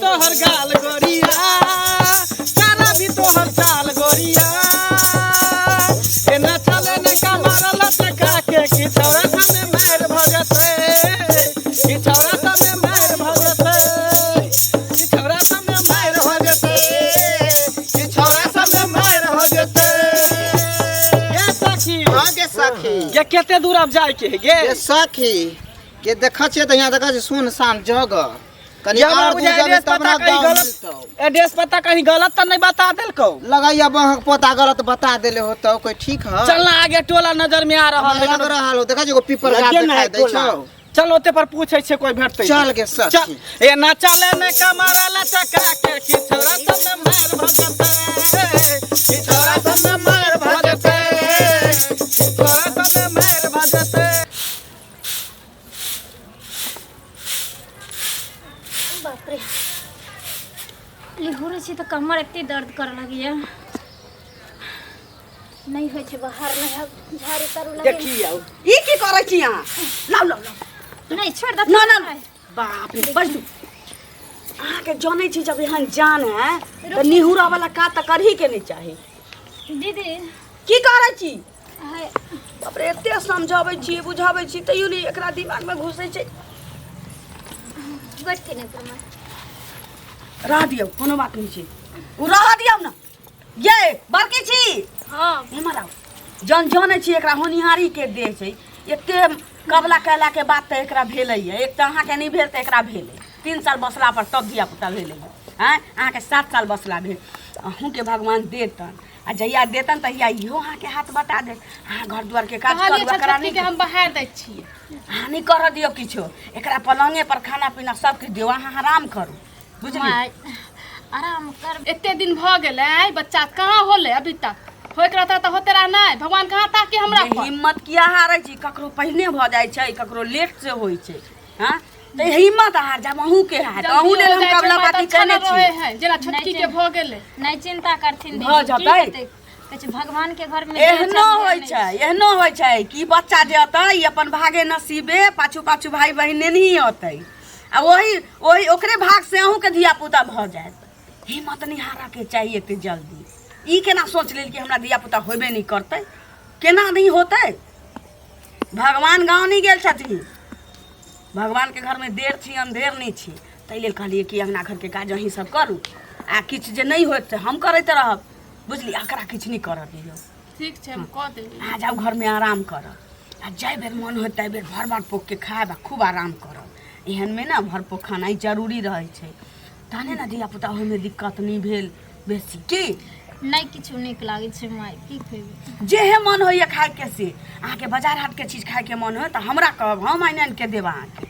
तोहर गाल गोरिया, शराबी तोहर चाल गोरिया। एना चले ने कमर लटका के, कि छौड़ा सबमे मारि भऽ जेतै, कि छौड़ा सबमे मारि भऽ जेतै, कि छौड़ा सबमे मारि भऽ जेतै, कि छौड़ा सबमे मारि भऽ जेतै। गे सखी। हाँ गे सखी। गे कते दूर आब जाय के है गे? गे सखी, गे देखै छियै तऽ यहाँ देखै छियै सुनसान जगह। कनी ये हमरा और दूर बुझाइ जेबै एड्रेस तब पता ना कहीं गाँव गलत मिलतौ। एड्रेस पता कहीं गलत तऽ नहीं बता देलकौ? लगैया बहक पोता गलत बता देले होतौ कोई, ठीक है? चल ना, आगे टोला नजर में आ रहल है। लग रहल हो, देखै छियै एगो पीपर गाछ लगे ना देखाइ है दै टोला। छौ। चल ओते पर पूछे छे, कोई भेटतै। चल गे सखी। चल। ए ना चले ने कमर लटका के, कि छौड़ा सब में मार भ जेतै, कि छौड़ा सब में मार भ जेतै, कि छौड़ा सब में मार भ जेतै। बाप रे, लिहुरै छी तऽ कमर एते दर्द करऽ लगैया, नहि होइ छै बाहर नहि आब झाड़ू ताड़ू लगे। देखियौ, ई की करै छी अहाँ? लाउ लाउ लाउ। नहि, छोड़ि दे। ना ना, बाप रे, बैसू। अहाँके जनै छी, जब एहन जान है तऽ निहुरा वाला काज तऽ करही के नहि चाही। दीदी। की करै छी? है। बाप रे, एते समझाबै छी बुझाबै छी तैयो नहि एकरा दिमागमे घुसै छै। बैठथिन एकरमे। रह दियौ, कोनो बात नहि छै, ओ रह दियौ ने। ये बड़की छी? हाँ। एम्हर आउ। जन जनै छी एकरा होनिहारी के देह छै। एते कबला कयलाके बाद तऽ एकरा भेलैए। एक तऽ अहाँके नहि भेल तऽ एकरा भेलै 3 साल बसला पर तब धियापुता भेलैए। आँय, अहाँके 7 साल बसला भेल। अहूँके भगवान देतन आ जहिया देतन तहिया इहो अहाँके हाथ बटा देत। अहाँ घर दुआरके काज कहलियै करू, एकरा छोटकी नहि के हम बहार दै छियै। अहाँ नहि करऽ दियौ किछो। एकरा पलङ्गे पर खाना पीना सब किछु दियौ, अहाँ आराम करू, बुझलियै? माय, आराम कर। एते दिन भऽ गेलै, बच्चा कहाँ होलै अभी तक? होइके रहता तऽ होते रह। नहि, भगवान कहाँ ताकि हमरा जे पर। हिम्मत किया हारै छी? ककरो पहिने भऽ जाइ छै, ककरो लेट से होइ छै। हँ तऽ हिम्मत हार जाब अहूँके हार जल्दी अहूँ लेल हो हम जाइ छै, कबला माय, पाती तऽ अच्छा केने न रहै छी। है जेना छोटकी के भऽ गेलै। नहि चिंता करथिन भऽ दीदी, की जेतै। हेतै? कहै छै भगवान के घर में जे एहनो चल होइ नहि छै, एहनो होइ छै कि बच्चा जे अतै ई अपन भागे नसीबे पाछू पाछू भाई बहिन नेनही अतै आ वही वही ओकरे भाग से अहूँके धिया पुता भऽ जायत। हिम्मत नहि हारऽके चाही एते जल्दी। ई केना सोच लेल कि हमरा धिया पुता होबे नहि करतै? केना नहि होतै? भगवान गाँव नहि गेल छथिन। भगवानके घरमे देर छी, अन्धेर नहि छी। ताहि लेल कहलियै कि अङ्गना घरके काज अहीं सब करू आ किछु जे नहि होत से हम करैत रहब, बुझली? एकरा किछु नहि करऽ दियौ। ठीक छै, हम कऽ देबै। अहाँ जाउ घरमे, आराम करब आ जाहि बेर मन होत ताहि बेर भर भर पोखके खायब आ खूब आराम करब। एहनमे ने भरपोख खानाइ जरूरी रहै छै, तहने ने धियापुता होइमे दिक्कत नहि भेल बेसी। की नहि किछु नीक लागै छै माय, की खेबै? जेहे मन होइए खायके से। अहाँके बाजार हाटके चीज खायके मन होय तऽ हमरा कहब, हम आनि आनिके देब अहाँके।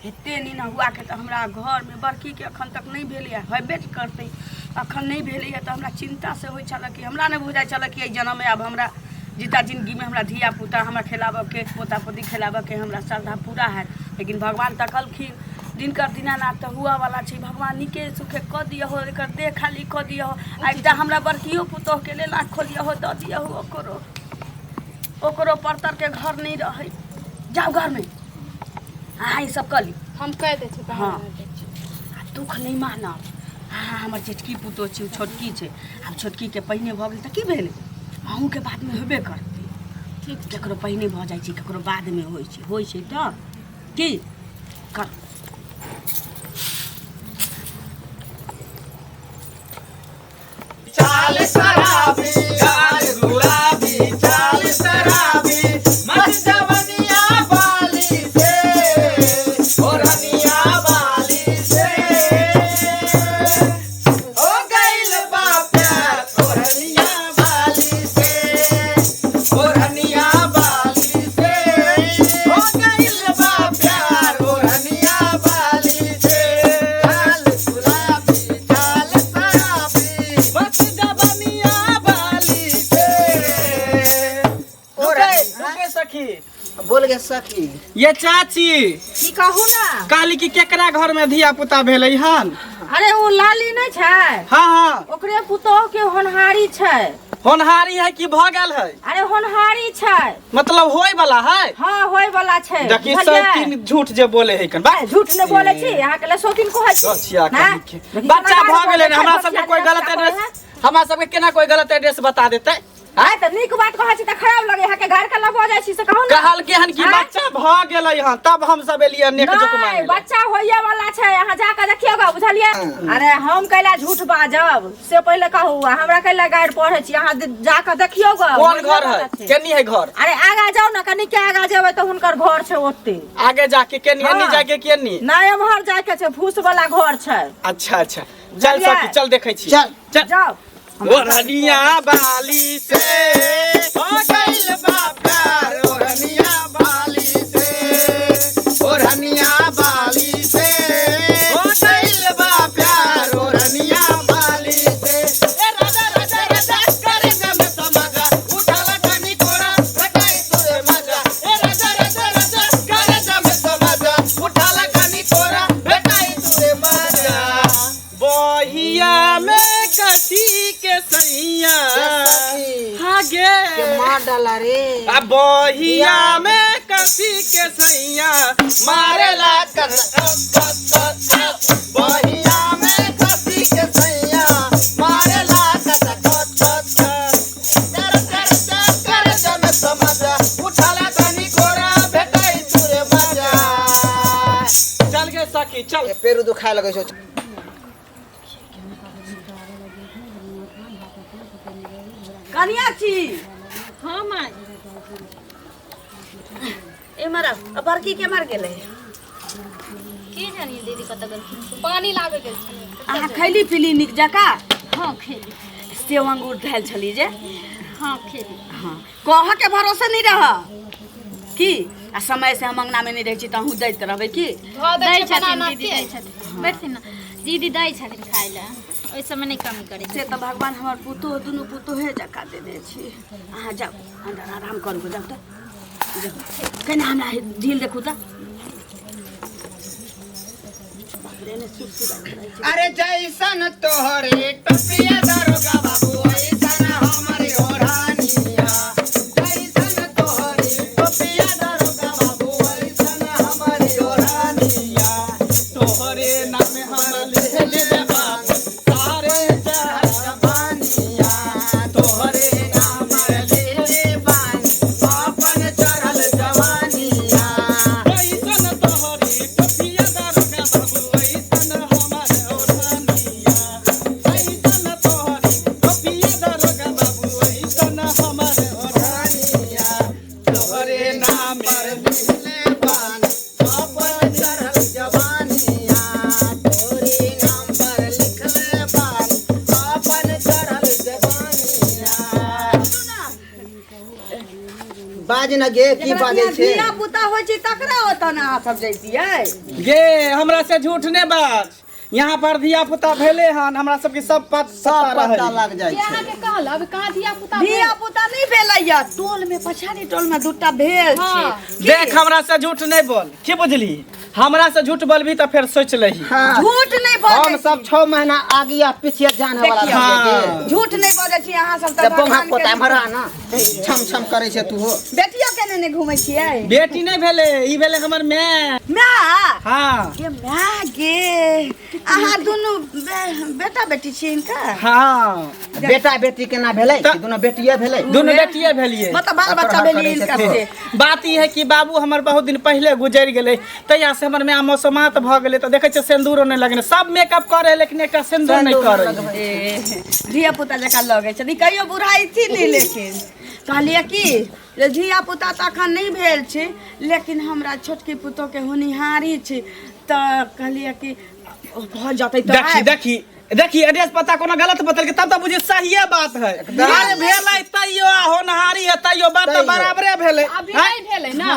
एते नीन हुआके तऽ हमरा घरमे बड़कीके एखन तक नहि भेलैए, हेबे करतै, एखन नहि भेलैए तऽ हमरा चिन्ता से होइ छलए कि हमरा नहि बुझाइ छलए कि एहि जनममे आब हमरा जीता जिनगीमे हमरा धिया पुता हमरा खेलाबऽके, पोता पोती खेलाबऽके हमरा श्रद्धा पूरा हैत। लेकिन भगवान तकलखिन दिनकर दीनानाथ तऽ हुआवला छै। भगवान नीके सुखे कऽ दियहो, एकर देह खाली कऽ दियहो आ एकटा हमरा बड़कियो पुतोहके लेल आँखि खोलियहो, दऽ दियहो ओकरो। ओकरो परतरके घर नहि रहै। जाउ घरमे, अहाँ ई सब कऽ लियौ। हम कहि दै छी। हँ। आ दुःख नहि मानब अहाँ, हमर जेठकी पुतोह छी, ओ छोटकी छै। आब छोटकीके पहिने भऽ गेल तऽ की भेलै? अहूँके बादमे हेबे करतै। ठीक। ककरो पहिने भऽ जाइ छै, ककरो बादमे होइ छै, होइ छै तऽ की कर। चाल शराबी गाल गुलाबी, चाल शराबी मत जवनिया बाली से, ओ रनिया बाली से हो गइल बा प्यार, ओ रनिया बाली से, ओ रनिया बाली से हो गइल बा प्यार, ओ रनिया बाली से। चाल गुलाबी चाल शराबी बस जवनिया बाली से। ओ रुके रुके सखी। बोल गे सखी। ये चाची। की कहू ना। कहली कि केकरा घर में धिया पुता भेलै हन? अरे ओ लाली नहीं छै? हाँ हाँ। ओकरे पुतोह के होनहारी छै। होनहारी है कि भऽ गेल है? अरे होनहारी छै। मतलब होय वाला है? हाँ होय वाला छै। देखी बुझलियै? सब तीन झूठ जे बोले है कन बा। झूठ नहीं बोले छी, अहाँ के ले सौ तीन कहै छी। बचिया ना? कहीं के। देखी बच्चा केना भऽ गेलै ने, बोलै हमरा छै, सबके कोई बचिया गलत जेना एड्रेस, कहै है। हमरा सबके केना कोई गलत एड्रेस बता देतै? आय तऽ नीक बात कहै छी तऽ खराब लगे, अहाँ के घर के लबो जाइ छी से कहू ना। कहलकै हन कि आँय? बच्चा भऽ गेलै हन तब हम सब एलियै नेक जोक नहीं, मांगे। बच्चा होइए वाला छै, अहाँ जाके देखियौ गा, बुझलियै? अरे हम कैला झूठ बाजब से पहिले कहू, आ हमरा कैला गारि पढ़ै छी? अहाँ जाके देखियौ गा। कोन होइए घर वाला है? छै। केनी है घर? अरे आगा जाउ ने, कनी के आगा जेबै तऽ हुनकर घर छै ओते। आगे जाके केनी? हाँ। एनी जाके केनी? नहि, एम्हर जायके छै, फूस वाला घर छै। अच्छा अच्छा, चल। बुझलियै? सखी चल, देखै छी। चल। चल। जाउ। ओढ़निया बाली से हो गइल बा प्यार, ओढ़निया बाली से, ओढ़निया बाली से हो गइल बा प्यार, ओढ़निया बाली से। ए राजा राजा राजा करे जम समझा, उठाला तनी कोरा रटाई तुरे मजा। ए राजा राजा राजा करे जम समझा, उठाला तनी कोरा रटाई तुरे मजा। बहिया में कथी के सैया हाँ गे के मार डाला रे। आ बहिया में कथी के सैया मारेला कर बहिया में खसी के सैया मारेला कट कट कट कर कर कर कर जम समझा, उठाला तनी कोरा भेटाई तुरे मजा। चल गे सखी चल। पेरू दुखाए लगै छौ। कनिया छी? हाँ माय। एम्हर आउ। आ बड़की केम्हर गेलै? की जानिए दीदी कतऽ गेलखिन। पानी लाबे गेल छलै। अहाँ खैली पीली नीक जकाँ? हाँ, खेली। सेब अंगूर धैल छली जे? हाँ, खेली। हाँ, कह के भरोसे नहीं रह की, आ समय से हम अंगना में नहीं रहै छी तऽ अहूँ दैत रहबै की? धऽ दै दै छै बना छथिन ना दीदी। के। दै छथिन, बैठथिन ने दीदी, दै छथिन खाय लए, ओहि सबमे नहि कमी करै से छथिन। तऽ भगवान हमर पुतोह दुनू पुतोहे जकाँ देने छी। अहाँ जाउ अन्दर, आराम करू, जाउ तऽ जाउ। कनि हमरा ढील देखू तऽ, बाप रे, एने सुरसुराइत रहै छै। अरे जैसन तोहरे टोपिया दरोगा बाबू, ऐसन हमरे ओढ़ानिया। जैसन तोहरे टोपिया दरोगा बाबू, ऐसन हमरे ओढ़ानिया। तोहरे नाम हम लिख ले बानी सारे जहां जवानिया। तोहरे नाम लिख ले बानी अपन चढ़ल जवानिया। ऐसन तोहरी टोपिया दरोगा बाबू, ऐसन हमर ओढ़निया। ऐसन तोहरी टोपिया दरोगा बाबू, ऐसन हमर ओढ़निया। तोहरे नाम लिखले बानी अपन चढ़ल जवानिया। तोरे नाम पर लिखले बानी अपन चढ़ल जवानिया। बाज न गे, की बाजै छै? धिया पुता होइ छै तकरा ओतऽ ने अहाँ सब जैतियै। गे, हमरा से झूठ ने बाज, यहाँ पर धिया पुता भेले हन, हमरा सबके सब सब पता पता रहै। लग जाइ के छै। अहाँके कहल अभी कहाँ धिया पुता भेल? धिया पुता नहि भेलैया, टोल में पछाड़ी टोल में दूटा भेल छै। हाँ। देख, हमरा से झूठ नहीं बोल, की बुझली? हमरा से झूठ बोलबी तऽ फेर सोच लही। हाँ। झूठ नहि बजै। हम सब 6 महीना आगे या पीछे जाने वाला देखियौ। रहियै गे। झूठ नहि बजै छी अहाँ सब तऽ। जब बोंगा भगवान के पोता मरा ना छम छम करै छै तू हो। बेटियो के नेने घूमै छियै? बेटी नहीं भेले, ई भेले हमर my. My? हाँ। गे my गे, अहाँ दुनू बेटा बेटी छी हिनका? हाँ। बेटा बेटी केना भेलै? कि दुनू बेटिये भेलै? दुनू बेटिए भेलिए। मतलब बाल बच्चा अपहरण भेलियै करै हिनका छै। से। बात ई है कि बाबू हमर बहुत दिन पहिले गुजरि गेलै, तहिया से हमर माय मौसमात भऽ गेलै, तऽ देखै छियै सिन्दूरो नहि लगने, सब मेकअप करे लेकिन एकटा सिन्दूर नहि सिन्दूर करे। लगबै। ए, धिया पुता जकाँ लगै छै, कहियो बुढ़ाइ नहि, लेकिन कहलियै कि जे धिया पुता तऽ एखन नहि भेल छै, लेकिन हमरा छोटकी पुतोहके होनिहारी छै, तऽ कहलियै कि भऽ जेतै तऽ देखी आबि। देखी देखी, एड्रेस पता कोनो गलत बतलकै तब तऽ बुझी सहिए बात है। अरे भेलै तैयो आ होनहारी है तैयो, बात तऽ तैयो। बराबरे भेलै। अभी हैं? नहि भेलै ना।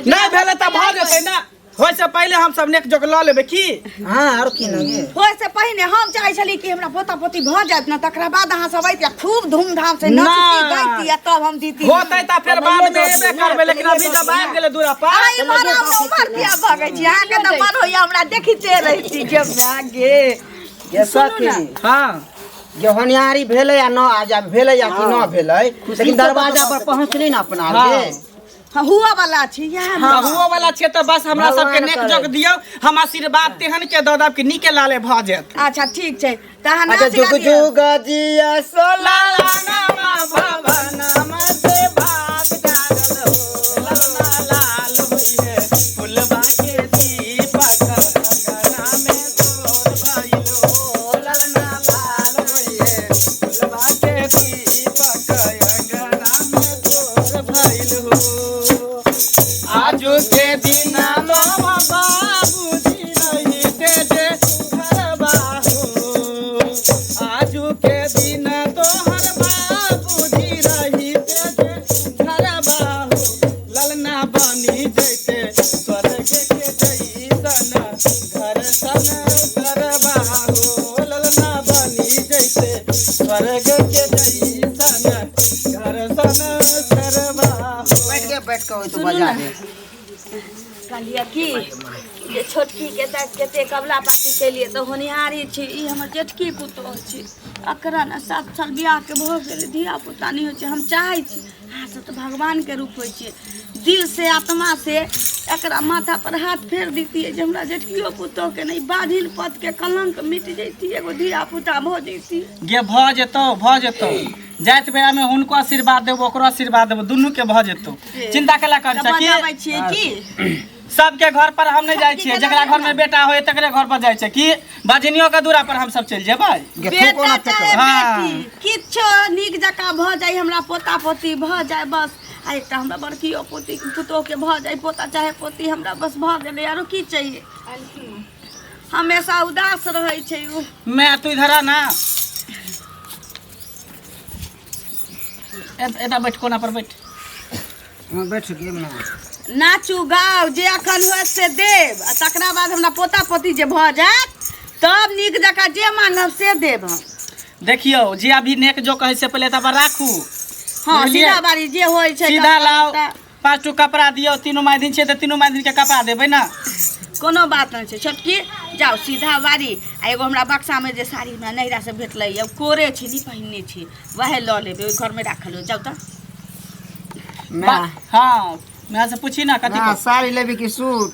नहि भेलै तऽ भऽ जेतै ना, होय से पहिले हम सब नेक जोग लऽ लेबै की। हां, और की न गे। होय से पहिने हम चाहै छली कि हमरा पोता पोती भऽ जायत ने, तकरा बाद अहाँ सब अइती आ खूब धूमधाम से नचती गाइती आ तब हम दीती। होतै तऽ फेर बाद में एबे करबै, लेकिन अभी जब आबि गेलै दूरा पर। अहाँ इम्हर आउ ने, उम्हर किया भगै छी? अहाँके तऽ मन होइया हमरा देखिते रहिती। गे माय गे। गे सखी। हाँ। जे होनिहारी भेलै या न आज भेलै या कि न भेलै, लेकिन दरवाजा पर पहुँचली न अपना आर के। हाँ, हुआ वाला छी इएह। हाँ, हुओ वाला छियै तऽ बस हमरा सबके भगवान नेक करे। जोग दियौ, हम आशीर्वाद तेहन के दऽ देब कि नीके लाले भऽ जायत। अच्छा ठीक छै, तऽ अहाँ अच्छा नाच जुग गा दियौ। जुग जिया सोला। लाला भवनमा से भाग जागल हो, ललना लाल होइए, फुलबा के दीपक अंगना में सोर भइल हो, ललना लाल होइए, फुलबा के दीपक अंगना में सोर भइल हो। आजू के दिना बाबूजी रहिते जे घरबा हो, आजू के दिन तोहर बाबूजी रहिते जे घरबा हो, ललना बनी जैते स्वर्ग के जैसन घर सन घरबा हो, ललना बनी जैते स्वर्ग के जैसन घर सन घरबा हो। बैठ के बैठ के ओइ तो बजा दे। कहलियै कि जे छोटकी के तऽ कते कबला पाती केलियै तऽ होनिहारी छी, ई हमर जेठकी पुतोह छी, एकरा ने 7 साल बियाहके भऽ गेलै, धिया पुता नहि होइ छै। हम चाहै छी, अहाँ सब तऽ भगवानके रूप होइ छियै, दिल से आत्मा से एकरा माथा पर हाथ फेर दितियै जे हमरा जेठकियो पुतोहके नहि बाधिन पद के कलंक मिट जैती, एगो धिया पुता भऽ जैती। गे भऽ जेतौ, भऽ जेतौ, जाइत बेरा में हुनको आशीर्वाद देबो, ओकरो आशीर्वाद देबो, दुनू के भऽ जेतौ, चिंता केला कर तऽ छै की। बजाबै छियै की? सबके घर पर हम नहीं जाइ छियै, जकरा घर में बेटा होय तकरे घर पर जाइ छै की बजनियो के दूरा पर हम सब चलि जेबै। गे थूको बेटा न चाहे फेकब। हाँ। बेटी किछो नीक जकाँ भऽ जाय, हमरा पोता पोती भऽ जाय बस, आ एकटा हमरा बड़कियो पोती पुतोहके भऽ जाय, पोता चाहे पोती, हमरा बस भऽ गेलै, आरो की चाहिए? हमेशा उदास रहै छै ओ। मैं तू इधर आ ना, एता बैठ, कोना पर बैठ। हाँ, बैठ गे मैं। नाचू गाउ, जे अखन होयत से देब, आ तकरा बाद हमरा पोता पोती जे भऽ जायत तब नीक जकाँ जे मांगब से देब हम। देखियौ जे अभी नेक जो कहै से पहिले तब राखू। हँ। बुझलियै? सीधा बारी जे होइ छै सीधा कपड़ा लाउ। लत्ता। 5 टो कपड़ा दियौ, तीनू माय दिन छै तऽ तीनू माय दिन के कपड़ा देबै ना। कोनो बात नहि छै छोटकी, जाउ सीधा बारी, आ एगो हमरा बक्सामे जे साड़ी हमरा नैहरा से भेटलै यऽ, कोरे छी नहि पहिनने छी, वएह लऽ लेबै, ओहि घरमे राखल हो, जाउ तऽ। मैं हाँ, मैं से पूछी ना कथी। मैं साड़ी लेबी कि सूट?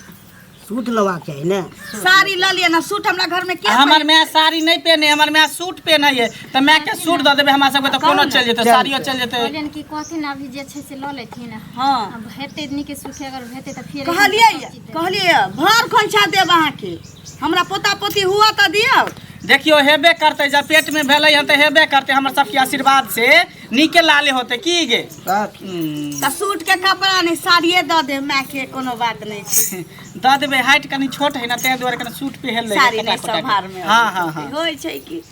सूट लेबाक चाही ने। साड़ी लऽ लिअ ने, सूट हमरा घरमे के हमर माय साड़ी नहीं पहने, हमर माय सूट पहने है, तऽ माय के सूट दऽ देबै, हमरा सबके तऽ कोनो चलि जेतै, साड़ियो चलि जेतै। कहलियनि कि कहथिन अभी जे छै से लऽ लेथिन। हँ। आब हेतै नीके सुखे अगर हेतै तऽ फेर कहलियै कहलियै भर खोइछा देब अहाँके, हमरा पोता पोती हुआ तऽ दियौ। देखियौ हेबे करतै, जब पेट में भेलै हन तऽ हेबे करतै, हमर सबके आशीर्वाद से नीके लाले होतै की गे। तब तऽ सूट के कपड़ा नहि, साड़िए दऽ देब मायके, कोनो बात नहि छै। दऽ देबै, हाइट कनि छोट है ना, ताहि दुआरे कनि सूट पहिर लै साड़ी नहि सम्हार में। हाँ हाँ हाँ। होइ छै कि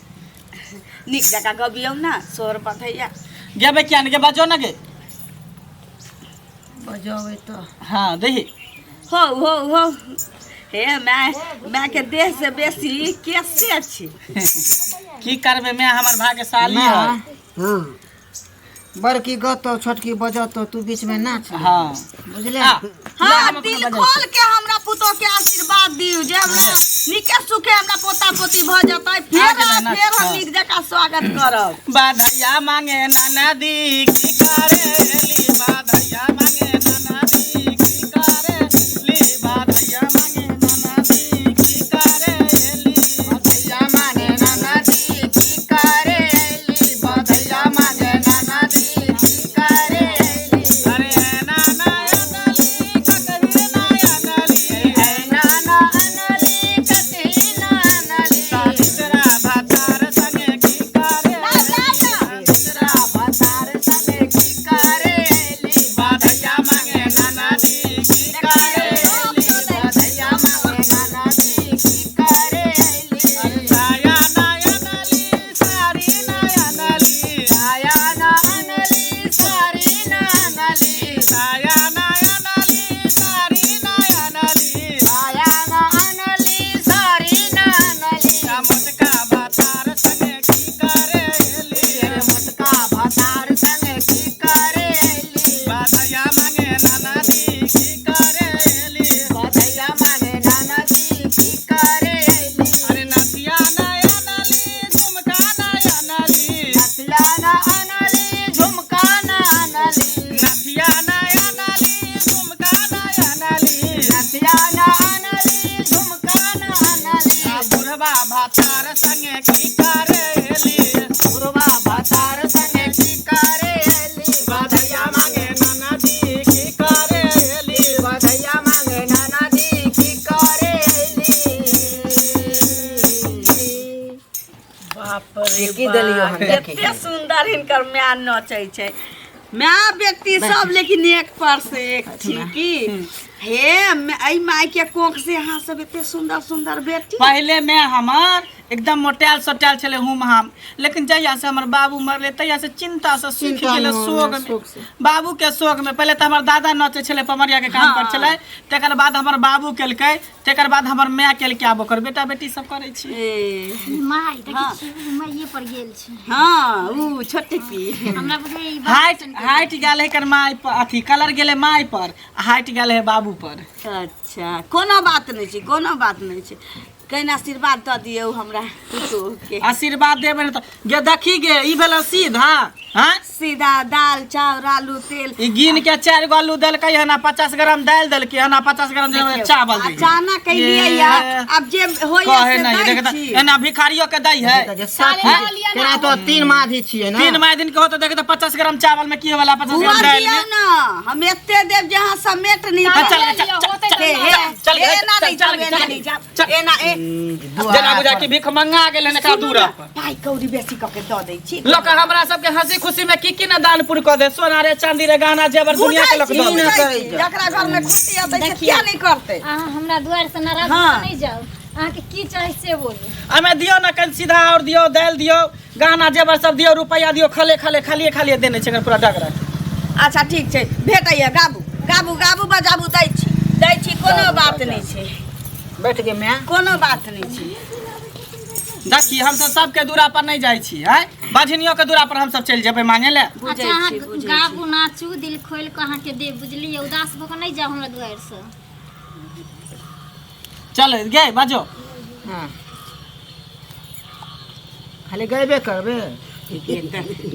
नीक जकाँ गबियौ ने, सोर बधैया। गेबै किया नहि गे, बाजो ना गे। बजबै तऽ। हाँ दही। हो हो हो, हे my, मायके देह से बेसी केसे छी। की करबै, माय हमर भाग्यशाली है। हाँ, बड़की गतो छोटकी बजतो, तू बीच में नाच। हाँ। बुझले? आ, हाँ, दिल खोल के हमरा पुतोह के आशीर्वाद दियौ जे हमरा नीके सुखे हमरा पोता पोती भऽ जेतै, फेर आ गेलै नाच, फेर हम हाँ। नीक जकाँ स्वागत करब। बाधैया मांगे नाना दी की करेली, बाधैया मांगे नाना दी की करेली, बाधैया मांगे नाना दी की करेली, बधैया मांगे नाना दी की करेली, बधैया मांगे नाना दी की करेली। अरे नाना अनली ककरी नाया नली, नाना अनली ककरी नानली, तीसरा भातार संगे की करे, तीसरा भतार संगे की करेली, भातार संगे की करे एली। बुढ़वा भातार संगे की करे एली। बधैया मांगे नाना जी की करे एली। बधैया मांगे नाना जी की करे एली। बाप रे की देलियो हम देखी। एते सुंदर हिनकर माय नचै छै, माय बेटी सब, लेकिन एक पर से एक छी की हे। एहि माय के कोख से अहाँ सब एते सुंदर सुंदर बेटी। पहिले में हमर एकदम मोटायल सोटायल छलै हुम हम, लेकिन जहिया से हमर बाबू मरले तहिया से चिंता से सूखि चिंता गेलै मे, शोक में। शोक से। बाबू के शोक में पहिले तऽ हमर दादा नचै छलै, पमरिया के काम पर छलै, तकर बाद हमर बाबू केलकै, तकर बाद हमर माय केलकै, आब ओकर बेटा बेटी सब करै छै। ए माय देखै छी, माइये पर गेल छै। हँ, उ छोटकी हमरा बुझाइ ई हाइट हाइट गेल है कर माय पर, अथी कलर गेलै माय पर, हाइट गेल है बाबू पर। अच्छा, कोनो बात नहि छै, कोनो बात नहि छै। कनि आशीर्वाद दऽ दियौ हमरा पुतोहके। आशीर्वाद देबै ने तऽ गे देखी गे, ई भेलै सीधा। हाँ, सीधा दाल चाउर आलू तेल। ई गिन के 4 गो आलू देलकै हन आ 50 ग्राम दालि देलकै हन आ 50 ग्राम चावल देलकै। अचानक कैलियै ये। आब जे होइया कहे से नहीं दै देख तऽ छी। एना भिखारियो के दै है। जे साथी केना तो 3 माधी छियै ने। 3 माय दिन के होते देख तऽ 50 ग्राम चावल में की होय वाला, 50 हुआ ग्राम दालि दियौ में। ने, हम एते देब जे अहाँ समेट नहीं चल पायब। चल चल चल हे, हे, चल एना चल नहि चल जाब, एना चल नहि जाब, चल। एना ए जेना बुझा कि भीख मंगा गेल हन एकरा दूरा पर। पाइ कौड़ी बेसी कऽ के दऽ दै छी। लोक हमरा सबके हंसी खुशी में की की ना दान पुर कऽ दे, सोना रे चांदी रे गहना जेवर दुनिया के लोक बुझै दऽ छी, दे। बुझै छी। जकरा घर में खुशी अतै से किया नहि करतै? अहाँ हमरा दुआरि से नाराज हाँ। भऽ नहि जाउ, अहाँके की चाही से बोलू। हमें दियौ ने कनि सीधा और दियौ, दालि दियौ, गहना जेवर सब दियौ, रुपैआ दियौ, खले खले खालिए खालिए देने छै एकर पूरा डगरा। अच्छा ठीक छै, भेटैया। गाबू गाबू गाबू बजाबू, दै छी दै छी, कोनो बात नहि छै। बैठ गे माय। कोनो बात नहि छै। देखी, हमसब सबके दूरा पर नहि जाइ छी, आँय बझनियो के दूरा पर हमसब चलि जेबै मांगे ले। बुझै अच्छा अहाँ छी, बुझै छी। गाबू नाचू दिल खोलि कऽ अहाँके देब, बुझलियै? उदास भऽ कऽ नहि जाउ हमरा दुआरि से। चल गे बाजो। हाँ, खाली गएबे करबे।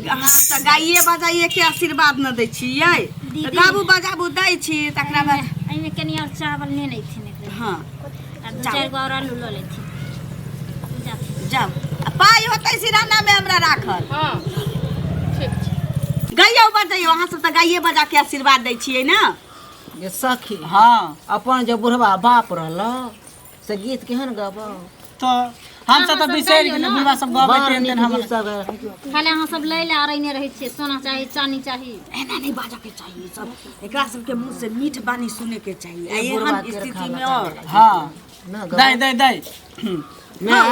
अहाँ तऽ गाइए बजाइए के आशीर्वाद न दै छियै तऽ दीदी। गाबू बजाबू दै छी तकरा बाद। एहिमे कनि आओर चावल ने लैथिन एकरा। हँ। आ 2-4 गो आओर आलू लऽ लेथिन, जाथिन। जाउ, आ पाइ होतै सिरहाना मे हमरा राखल। हाँ ठीक छै। गैयो बजैयौ, अहाँ सब तऽ गाइए बजा के आशीर्वाद दै छियै ने। जे सखी। हाँ। अपन जे बुढ़वा बाप रहल से गीत केहन गबौ? तऽ हमसब तऽ अहाँ सब बिसरि गाइयो गेलियै ने। बुढ़वा सब गबै बड़ तेहन नीक तेहन हमर गीत सब गाबै। खाली अहाँ सब लै लए अरैने रहै छियै, सोना चाही चानी चाही। एना नहि बाजऽ के चाही, सब एकरा सबके मुँह से मीठ बानी सुने के चाही, आ ए बुढ़वा एहन केर स्थिति खाला में और हाँ ना गबौ। दै दै दै। मैं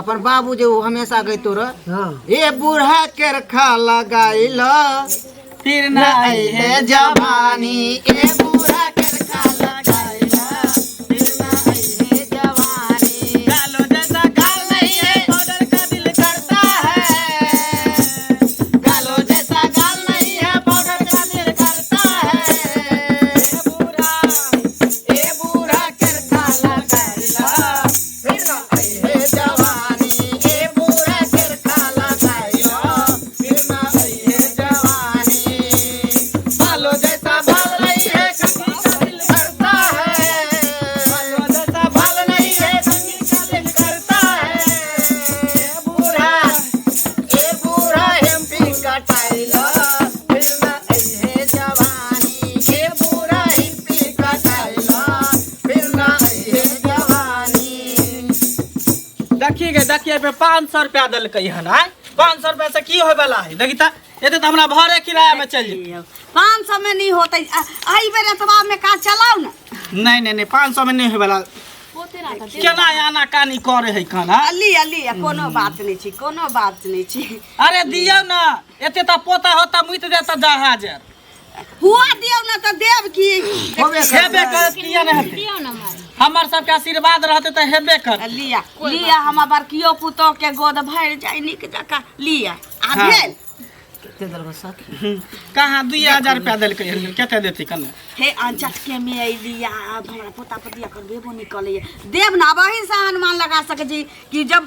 अपन बाबू जे ओ हमेशा गैतो रह। हाँ। ए बूढ़ा केर खा लगाइल फिर न ना है जवानी, ए बूढ़ा केर खा लगाइल फिर न है जवानी। गालो जैसा गाल नहीं है, पाउडर का दिल करता है। गालो जैसा गाल नहीं है, पाउडर का दिल करता है। ए बूढ़ा, ए बूढ़ा केर खा लगाइल फिर न है जवानी, ए बूढ़ा केर खा लगाइल फिर न है जवानी। बालो जैसा बाल नहीं है, कंघी का दिल करता है। बालो जैसा बाल नहीं है, कंघी का दिल करता है। ए बूढ़ा, ए बूढ़ा एमपी कटाइल फिर न है जवानी, ए बूढ़ा एमपी कटाइल फिर न है जवानी। देखी गे देखिए पे 500 रुपया देलकै हन। आय 500 रुपया से की होय वाला है? देखी तऽ एते तऽ हमरा भरे किराया में चलि जेतै। 500 में नहीं होतै, एहि बेर एतबा में काज चलाउ ने। नहीं नहीं नहीं, 500 में नहीं होय वाला। होते ना तऽ केना आना कानी करे है खाना। अली अली, कोनो बात नहि छै, कोनो बात नहि छै। अरे दियौ ना, एते तऽ पोता होता मुइत देता जहाज। हुआ दियौ ने तऽ देब की। होबे हेबे करत, किया नहि हेतै? दियौ ने माय। हमर सबके आशीर्वाद रहतै तऽ हेबे कर। लिया लिया, हमर बड़कियो पुतोह के गोद भरि जाय नीक जकाँ, लिया आ हाँ। भेल। कते देलको सखी? कहाँ 2000 रुपया देलकै हन, कते देतै कने? हे अनचटके में अयली, आब हमरा पोता पोती एखन भेबो नहि कलैए, देब ने। आब अहीसँ अनुमान लगा सकै छी कि जब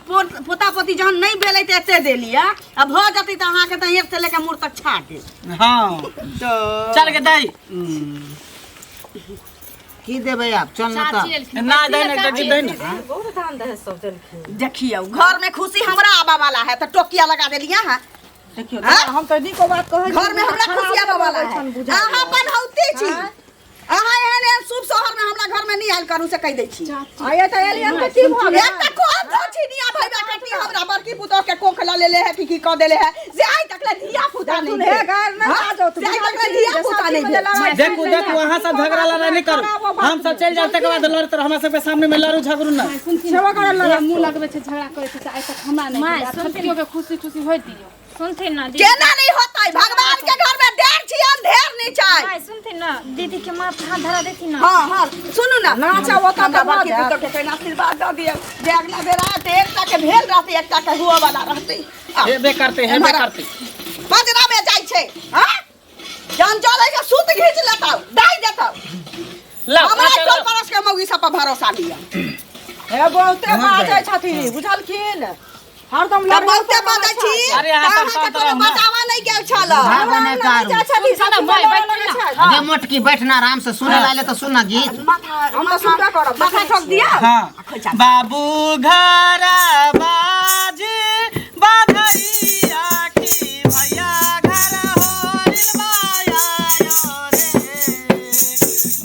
पोता पोती जहन नहि भेलै तऽ एते देलियै, आ भऽ जेतै तऽ अहाँके तऽ एक से लेके मुड़ तक छा देब। हाँ तऽ चल के दाई। की देबै आब चल ना चाची तऽ एलखिन ना दे ना चाची दे ना देखियौ घर में खुशी हमरा आबा वाला है तो टोकिया लगा देलिया है देखियौ हाँ? हम तऽ नीको बात कहै घर में हमरा खुशी आबा वाला है अहाँ पनहौती छी अहाँ एहन एहन शुभ शहर में हमरा घर में नहीं आयल करू से कहि दै छी आये तऽ एलियन तऽ की भऽ गेल एकटा कोन धोछी निया भैबा कटनी हमरा बड़की पुतोह के कोख ल लेले है की की कऽ देले है से आइ तक ले धिया पुता नहीं हे गार ना हाँ? बाजो से आइ तक ले धिया पुता नहीं भेल देखू देखू अहाँ सब झगड़ा लड़ाई नहीं करू हम सब चलि जाब तकर बाद लड़त रह हमरा सबके सामने में लड़ू झगड़ू ना सेवा करऽ लगा मुंह लगबै छै झगड़ा करै छै से आइ तक हमरा नहि माय, भेल। आब सुनथिन। छोटकियो के खुशी खुशी होइत दियौ सुनथिन ना दीदी केना नहीं होतै भगवान के घर में देर छी अंधेर नहीं छै माय सुनथिन ना दीदी के माथ हाथ धरा देथिन ना हाँ हाँ सुनू ना नाचा ओतऽ हमरा तऽ भऽ बड़की जायत। पुतोह के कहिना आशीर्वाद दऽ दियौ जे अगला बेर आयत एकटा के भेल रहतै एकटा के हुअ वाला रहतै आ, हेबे करते हेबे एम्हर करते पजरा में जाइ छै हाँ जहन चलै छै सूत घीच लेतौ दाइ देतौ ला हमरा चलो। टोल पड़ोस के मौगी सब पर भरोसा लिअ हे बहुते बाजै छथिन बुझलखिन हरदम तऽ बहुते बाजै छी अरे अहाँ तऽ सब अहाँके शान्त कोनो रहू ना। बचावा नहि गेल छल भागो नहि करू सुन ना माय बैठ ना अरे मोटकी बैठना आराम से सुने लाले तऽ सुन ना गीत माथा हम तऽ सुनबे करब माथा ठोक दिया हाँ बाबू घर बाजे बाधैया की भैया घर होरिल माया रे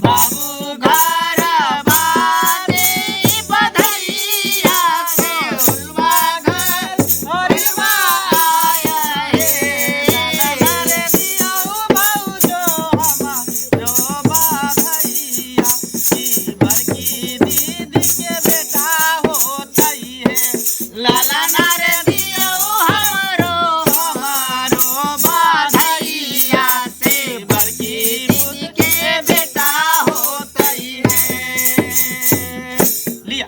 बाबू घर बाजे बधैया के उलवा घर होरिल माया रे रे दियौ भौजो हमारो बाधैया की बड़की दीदी के बेटा होतै है लाला नारे दियौ हमरो हमारो बाधैया से बड़की दीदी के बेटा होतै है लिया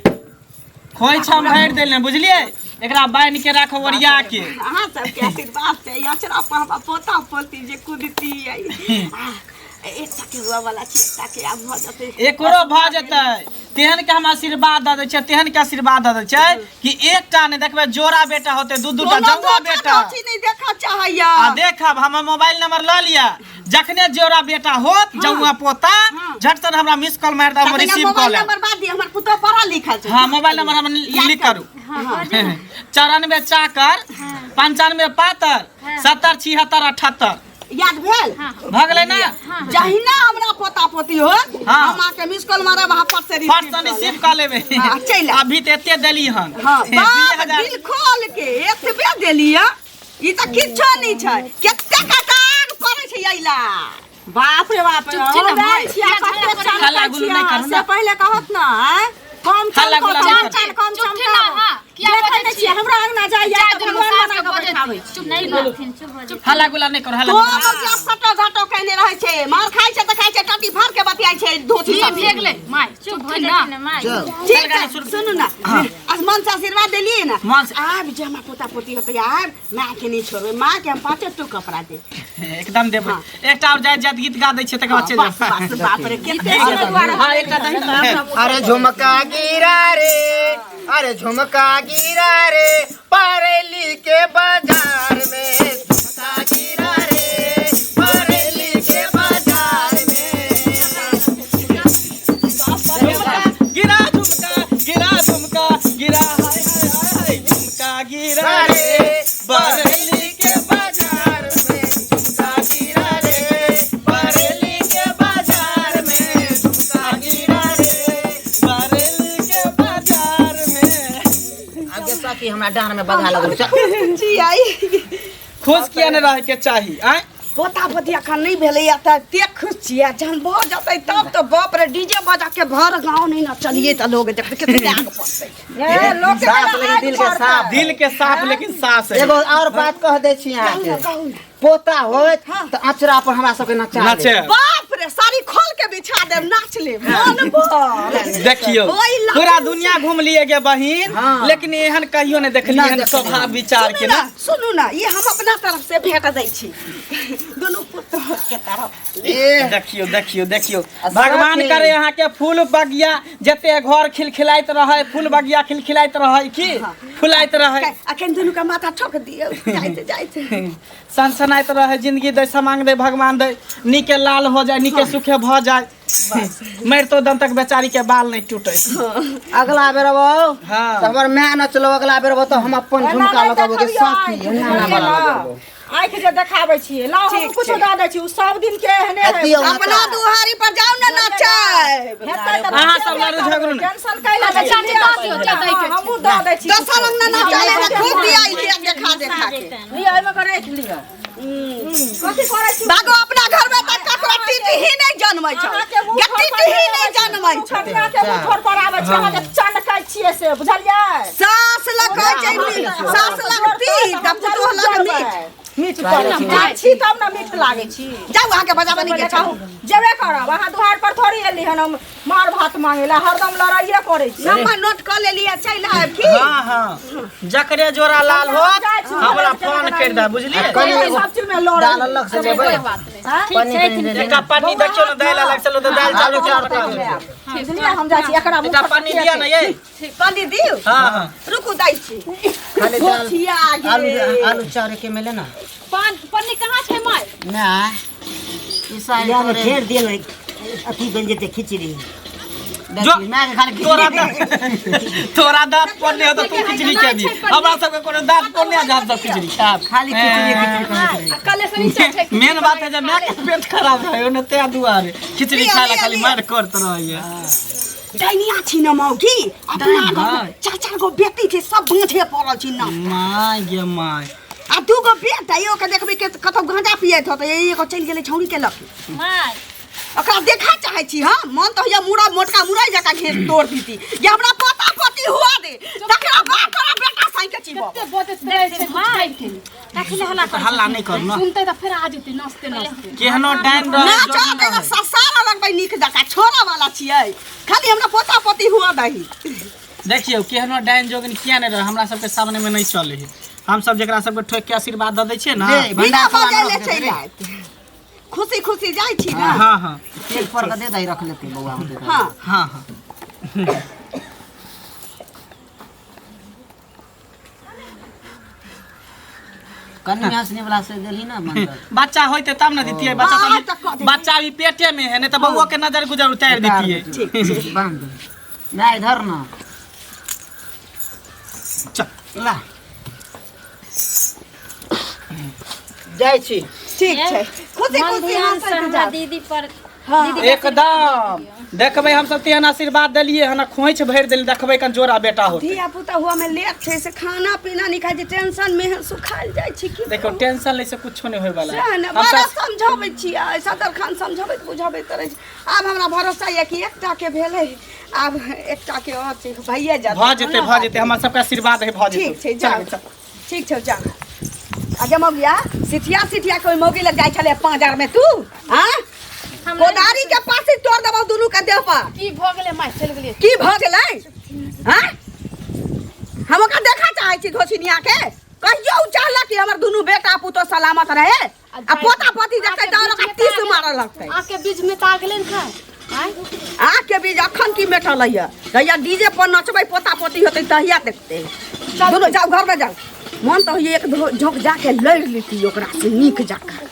खोइछा हम भरि देले बुझलियै एकरा बान्हि के राखो ओरिया के अहाँ सबके आशीर्वाद से अचरा पर हमरा पोता पोती जे कुदती एकटा के हुआ वाला छै एकटा के आब भऽ जेतै एकरो भऽ जेतै तेहन के हम आशीर्वाद दऽ दै छियै तेहन के आशीर्वाद दऽ दै छियै कि एकटा नहि देखबै जोड़ा बेटा होतै दू दूटा कोनो जौआ धोखा बेटा धोखी नहि देखऽ चाहैया आ देखब हमर मोबाइल नंबर लऽ लिअ जखने जोड़ा बेटा होत जौआ पोता झट सन हमरा मिस कॉल मारि दब हम रिसीव कऽ मोबाइल लेब नंबर बाद दिअ हमर पुतोह पढ़ल लिखल छै हाँ मोबाइल नंबर हम लिख करू 94 चाकर 95 पातर 70 76 78 याद भेल भऽ गेलै ना जहिना हमरा पोता पोती हो हाँ। हम अहाँके मिस कॉल मारब अहाँ फट से फट सन रिसीव कऽ लेबै हाँ, चलि आउ। अभी तऽ एते देली हन हाँ दुइए बाप हजार दिल खोल के एतबे देलियै ई तऽ किछो नहि छै कते कटार पड़ै छै अइला बाप रे बाप चुप छी ना, हम माय। जाइ छी आ कते हल्ला चमकै गुल्लू नहि छियै करू से ना। पहिले कहत ना आँय? कम हल्ला चमको गुल्ला नहि कम करू। चल कम चुप छी चमकाओ ना, हाँ। किया देखै बजै नहि छियै हमरा अंगना जाइया जा तऽ दुनू भगवान सास बना के कऽ बजै बैठाबै छी चुप नहीं बोलथिन चुप हो जेथिन हल्ला गुल्ला नहि करू हल्ला तो गुल्ला बच्चा सटो घाटो केने रहै छै मार खाइ छै तऽ खाइ छै टटी फाड़ के बतियाइ छै धोती ई सब भेग ले माय चुप चुप हो छी ना जेथिन ना माय चल ठीक छै सुनू ना आज मन से आशीर्वाद देलियै ना मन से- आब जे हमरा पोता पोती होतै आब माय के नहि छोड़बै माँ के हम पाँचे टू कपड़ा देब एकदम देबै एकटा और जाइत जाइत गीत गा दै छियै तकर बाद चलि बस जायब बस बाप रे कते सुन्दर हाँ एकटा दही अरे झुमका गिरा रे अरे झुमका गिरा रे बरेली के बाजार में झुमका गिरा रे बरेली के बाजार में झुमका गिरा झुमका गिरा झुमका गिरा हाय हाय हाय हाय झुमका गिरा रे बरेली के बाजार में झुमका गिरा रे बरेली के बाजार में झुमका गिरा रे बरेली के बाजार में आगे सखी हमरा डाँड़ में बधा लगल चल जी आई खुश किया नहि रहके चाही आँय पोता पोती अखन नहि भेलैया तऽ एते खुश छियै जहन भऽ जेतै तब तऽ बाप रे डीजे बजा के भर गाँव नहि ने चलियै तऽ लोग देखतै कते आग पड़तै ए, लोक के साफ लेकिन दिल के साफ दिल के साफ लेकिन सास है एगो और बात कह दै छी अहाँके कहू ने पोता होत तऽ अचरा पर हमरा सबके नचा नचे देब। बाप रे साड़ी खोल के बिछा देब नाच लेब मन भर देखियौ ओहि लागे पूरा दुनिया घूम लिए गे बहिन हाँ। लेकिन एहन कहियो नहि देखलियै नहि हन देखलियै। स्वभाव विचार के सुनू ना ना सुनू ना ये हम अपना तरफ से भेंट दै छी दुनू पुतोह के तरफ ए देखियौ देखियौ देखियौ आ भगवान साथे- करे अहाँ के फूल बगिया जते घर खिलखिलाइत रहै फूल बगिया खिलखिलाइत रहै की फुलाइत रहै अखन दुनू के माथा ठोक दियौ जाइत जाइत सनसनाइत रहै जिंदगी दै समांग दै भगवान दै नीके लाल हो जाय नीके सुखे भऽ जाय मरितो दम तक बेचारी के बाल नहीं टूटे। अगला बेर अबौ हाँ। तऽ हमर माय नचलो, अगला बेर अबौ तऽ हम अपन झुमका लगबो के साथी एना ना वाला लगबो। आँखि जे देखाबै छियै, लाउ हम कुछो दऽ दै छी, ओ सब दिन के एहने है। दियौ ना अपना तऽ। दुहारी पर जाउ ने नचै। हेतै तऽ अहाँ सब लड़ू झगड़ू ने। टेंशन कैला अच्छा, चाची दऽ दियौ, जे दै के छै। हमहूँ दऽ दै छी। दोसर अंगना नचै ले खूब दिया देखा देखा के। लिअ, एहिमे के राखि लिअ। कथी करै छी? बागो अपना घर में तऽ ककरो टीटही नहि जनमै छौ। अहाँके मुँह गे पर टीटही नहि जनमै छौ। खटिया के मुँह पर पर आबै छै, अहाँके चनकै छियै से बुझलियै? सास लग कहै छै मीठ, सास लग तीत आ पुतोह लग मीठ। मीठ जाइ छी तब ने मीठ लागै छी। जाउ अहाँके बजाबऽ नहि के कहू जेबे करब, अहाँ दुआर पर थोड़ी एली हन हम मार भात मांगे ला, हरदम लड़ाइए करै छी। नंबर नोट कऽ लेलियै, चलि आयब की? हाँ हाँ, जकरे जोड़ा लाल होत हमरा फोन कर दे, बुझलिए? सब चीज में लड़ै दाल अलग से लेबै। पन्नी तन्नी ले एकटा पन्नी देखियौ ने, दालि अलग से लो तऽ दालि चालू चाउर पका देबै। बुझलियै? हम जाइ छी एकरा एकटा पन्नी दिअ ने यै। पन्नी दियौ? हाँ हाँ रुकू दै छी। खाली दाल छिया आलू गे। आलू चाउर के मिले ना। पन्नी कहाँ छै माय? ना ई साइड या में ढेर दियल अथी बन जेते खिचड़ी। जो मैं खाली तोरा तोरा दांत पड़ले हो तो तू खिचड़ी खेबी, हमरा सबके कोनो दांत पड़ले हो हम सब खिचड़ी खाब। खाली खिचड़ी खिचड़ी खाली। कले से नीचा छै। मेन बात है जे माय के पेट खराब रहे ओने ते दुआरे खिचड़ी लिअ, खाए ला लिअ, खाली लिअ। मार करत रहैया। डाइनिया छी न मौगी, अपना घर में चार चार गो बेटी छै, सब बाँझे पड़ल छी न। My गे my. आ दू गो बेटा एगो के देखबै के कतौ गांजा पियैत होतै, एगो चलि गेलै छौड़ी के लऽ के। My ओकरा देखा चाहै छी हम, मन तऽ होइया मुड़ा मोटका मुरई जकाँ घेर तोड़ दीती, जे हमरा पोता पोती हुआ दे तकरा बाद तोरा बेटा साइ के चीबो। कते बजैत रहै छै माय के। कथी लए हल्ला करै? हल्ला नहि करू न। सुनतै तऽ फेर आ जेतै नाचते नाचते। केहनो डाइन रहे ना जोगिन चाहते रहे। ससारा लगबै नीक जकाँ, छोड़ा वाला छियै, खाली हमरा पोता पोती हुआ दही। देखियौ केहनो डाइन जोगिन किया नहि रहे, हमरा सबके सामने में नहीं चले है। हम सब जकरा सबके ठोक के आशीर्वाद दऽ दै छियै ना, दे, बिना भंडार सामान बजैले रख दे चलि रे। आयत, खुशी खुशी जाइ छी ना। हाँ हाँ तेल पर के दे दही रख लेते बौआ होते। हाँ हाँ हाँ। कन्नी हंसने वाला से देली ना मंत्र। बच्चा होइते तब ना दितियै, बच्चा हाँ, तऽ तऽ कऽ देबै। बच्चा अभी पेटे में है, नहीं तऽ बौआ के नजर गुजर उतारि दितियै। बांध दे ना इधर ना। चल ला जाइ छी। ठीक छै, खुशी मन खुशी ध्यान से हँसैत हमरा जाउ। दीदी पर एकदम देखबै हम सब तेहन आशीर्वाद देलियै हन, खोइछ भरि देली, देखबै कन जोड़ा बेटा होतै। धिया पुता हुआ में लेट छै से खाना पीना नहीं खाइ छै, टेंशन में सुखायल जाइ छै की। देखो टेंशन लै से कुछो नहीं होय वाला सएह ने, हम बड़ा सब समझाबै छियै, सदर खान समझाबैत बुझाबैत रहै छै। आब हमरा भरोसा यऽ कि एकटा के भेलै, आब एकटा के और छै भइए जायत। भऽ जेतै भऽ जेतै, हमर सबके आशीर्वाद है भऽ जेतै। ठीक छै जाउ, ठीक छै जाउ। आ गे मौगिया, सिठिया सिठिया के ओहि मौगी लग जाइ छलै पाँजर में तू, हाँ? कोदारी के पास तोड़ देबौ दुनू के देह पर। की भऽ गेलै माय? चलि गेलियै। की भऽ गेलै? हाँ? हम ओकरा देखा चाहै छी घोसिनिया के, कहियो उ चाहलक कि हमर दुनू बेटा पुतोह सलामत रहे, आ पोता पोती देखतै तऽ ओकरा तीस मारऽ लगतै। आँख के बीज में तऽ आ गेलै ने खाय। आँय? आँख के बीज अखन की मेटल है? जहिया डीजे पर नचबै पोता पोती होतै तहिया देखतै। दुनू जाउ घर में जाउ। मन तऽ होइए एक झोंक जाके लड़ि लेती ओकरा से नीक जकाँ।